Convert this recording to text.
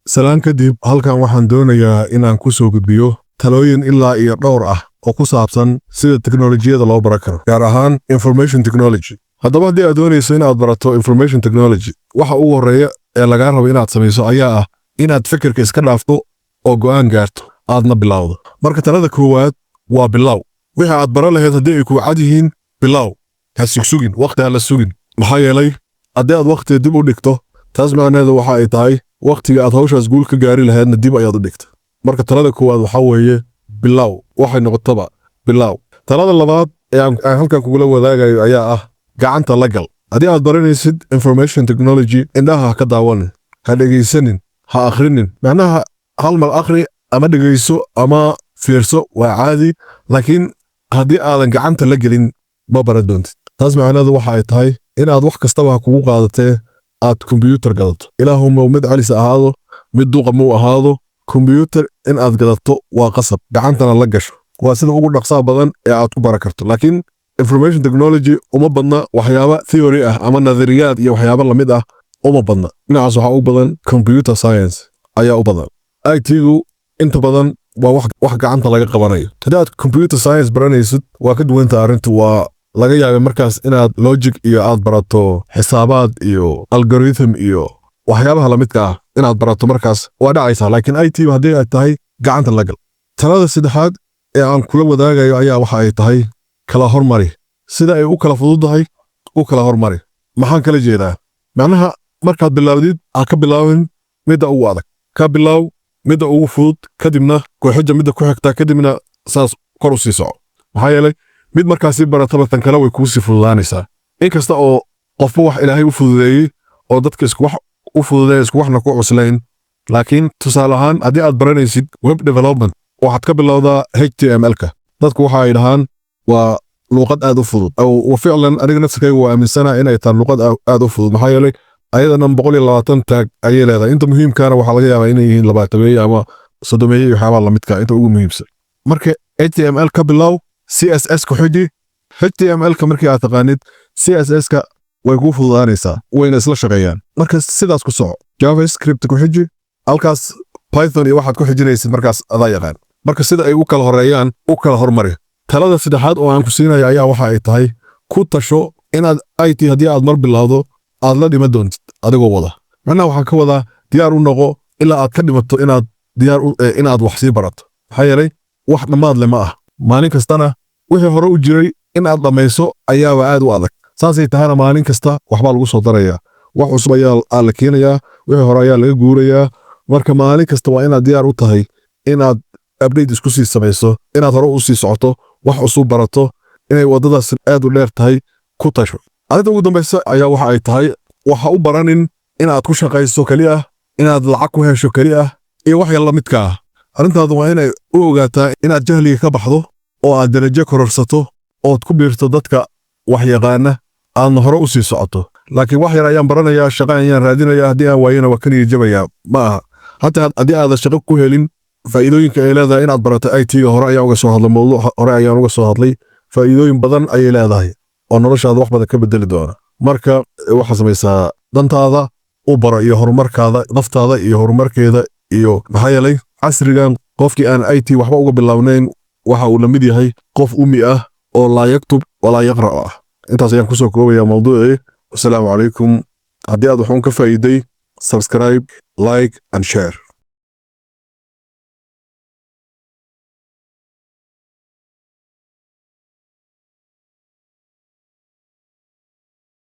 Salaan kadib, halkan waxaan doonayaa inaan ku soo gudbiyo talooyin ilaa iyo dhowr ah oo ku saabsan sida teknolojiyada loo baran karo, gaar ahaan information technology. Haddaba, haddii aad doonayso inaad barato information technology, waxa ugu horreeya ee lagaa rabo inaad samayso ayaa ah inaad fikirka iska dhaafto oo go'aan gaarto, aadna bilowdo. Marka talada koowaad waa bilow. Wixii aad baran lahayd haddii ay kuu cad yihiin, bilow. Ha sugsugin, waqti ha la sugin, maxaa yeelay haddii aad waqtiga dib u dhigto, taas macnaheedu waxa ay tahay waqtiga aad hawshaas guul ka gaari lahaydna dib ayaad u dhigta. Marka talada koowaad waxaa weeye bilow, waxay noqotaba bilow. Talada labaad ee aan halkan kugula wadaagayo ayaa ah gacanta la gal. Haddii aad baranaysid information technology, indhaha ha ka daawanin, ha dhegaysanin, ha akhrinin. Macnaha hal mar akhri ama dhegayso ama fiirso waa caadi, laakiin haddii aadan gacanta la gelin, ma baran doontid. Taas macnaheedu waxa ay tahay inaad wax kastaba ha kugu qaadatee aad kombiyuutar gadato. Ilaahuma mid celis ahaado, mid duqa muu ahaado, kombiyuutar in aad gadato waa qasab, gacantana la gasho. Waa sida ugu dhaqsaha badan ee aad ku baran karto. Laakiin information technology uma badna waxyaaba theory ah ama nadariyaad iyo waxyaaba lamid ah uma badna. Dhinacaas waxaa u badan computer science ayaa u badan. IT-gu inta badan waa wax gacanta laga qabanayo. Haddii aad computer science baranaysid, waa ka duwanta arrintu. Waa laga yaabay markaas inaad logic iyo aad barato xisaabaad iyo algorithm iyo waxyaabaha lamidka ah inaad barato markaas waa dhacaysaa. Laakiin IT haddii ay tahay, gacanta la gal. Talada saddexaad ee aan kula wadaagayo ayaa waxa ay tahay kala hormari. Sida ay u kala fududahay u kala hormari. Maxaan kala jeedaa? Macnaha markaad bilaawdid, ha ka bilaawin midda ugu adag, ka bilaaw midda ugu fudud, kadibna ku-xija midda ku xigta, kadibna saas kor u sii soco. Maxaa yeelay mid markaasi barataba, tan kale way kuusii fududaanaysaa. Inkasta oo qofba wax Ilaahay u fududeeyey oo dadka isku wax u fududeeya, isku waxna ku cuslayn, laakiin tusaale ahaan haddii aad baranaysid web development, waxaad ka bilowdaa HTML-ka. Dadku waxa ay dhahaan waa luuqad aad u fudud. Wa ficlan, aniga nafsikayga waa aaminsana inay tahay luuqad aad u fudud, maxaa yeelay ayadana 120 tag ayay leedahay. Inta muhiimkaana waxaa laga yaabaa inay yihiin 20-meeye ama 30-meeye iyo waxyaabaha lamidka, inta ugu muhiimsan. Marka HTML ka bilow, CSS ku xiji. HTML-ka markii aad taqaanid, CSS-ka way kuu fududaanaysaa, wayna isla shaqeeyaan. Marka sidaas ku soco, JavaScript ku xiji halkaas, Python iyo waxaad ku xijinaysid markaas adaa yaqaan. Marka sida ay u kala horeeyaan u kala hormari. Talada saddexaad oo aan ku siinaya ayaa waxa ay tahay ku tasho inaad IT haddii aad mar bilowdo aad la dhima doontid adigoo wada. Macnaha waxaan ka wadaa diyaar u noqo ilaa aad ka dhimato inaad diyaar inaad wax sii barato, maxaa yeelay wax dhammaad le ma ah. Maalin kastana wixii hore u jiray in aad dhammayso ayaaba aad u adag. Saasay tahana maalin kasta waxbaa lagu soo darayaa, wax cusub ayaa la keenayaa, wixii hore ayaa laga guurayaa. Marka maalin kasta waa inaad diyaar u tahay inaad update isku sii samayso, inaad hore u sii socoto, wax cusub barato. Inay waddadaas aad u dheer tahay ku tasho. Arrinta ugu dambaysa ayaa waxa ay tahay waxa u baranin inaad ku shaqayso keli ah, inaad lacag ku hesho keli ah iyo wax yar la midka ah. Arrintaadu waa inay u ogaataa inaad jahliga ka baxdo oo aad darajo kororsato ood ku biirto dadka wax yaqaana, aadna hore u sii socoto. Laakiin wax yar ayaan baranayaa, shaqo ayaan raadinayaa, haddii aan waayana waa ka niyad jabayaa, ma aha. Hataa haddii aadan shaqo ku helin, faa'iidooyinka ay leedahay inaad barato IT-ga hore ayaan uga soo hadlay, mowduuc hore ayaan uga soo hadlay. Faa'iidooyin badan ayay leedahay oo noloshaada wax badan ka bedeli doona. Marka waxaa samaysaa dantaada u baro iyo horumarkaada, naftaada iyo horumarkeeda iyo maxaa yeelay casrigan qofkii aan IT waxba uga bilownayn waxa uu la mid yahay qof umi ah oo laa yaktub walaa yaqra' ah. Intaas ayaan kusoo koobaya mawduucii. Wasalaamu calaykum. Haddii aad waxuun ka faa'iiday, subscribe, like and share.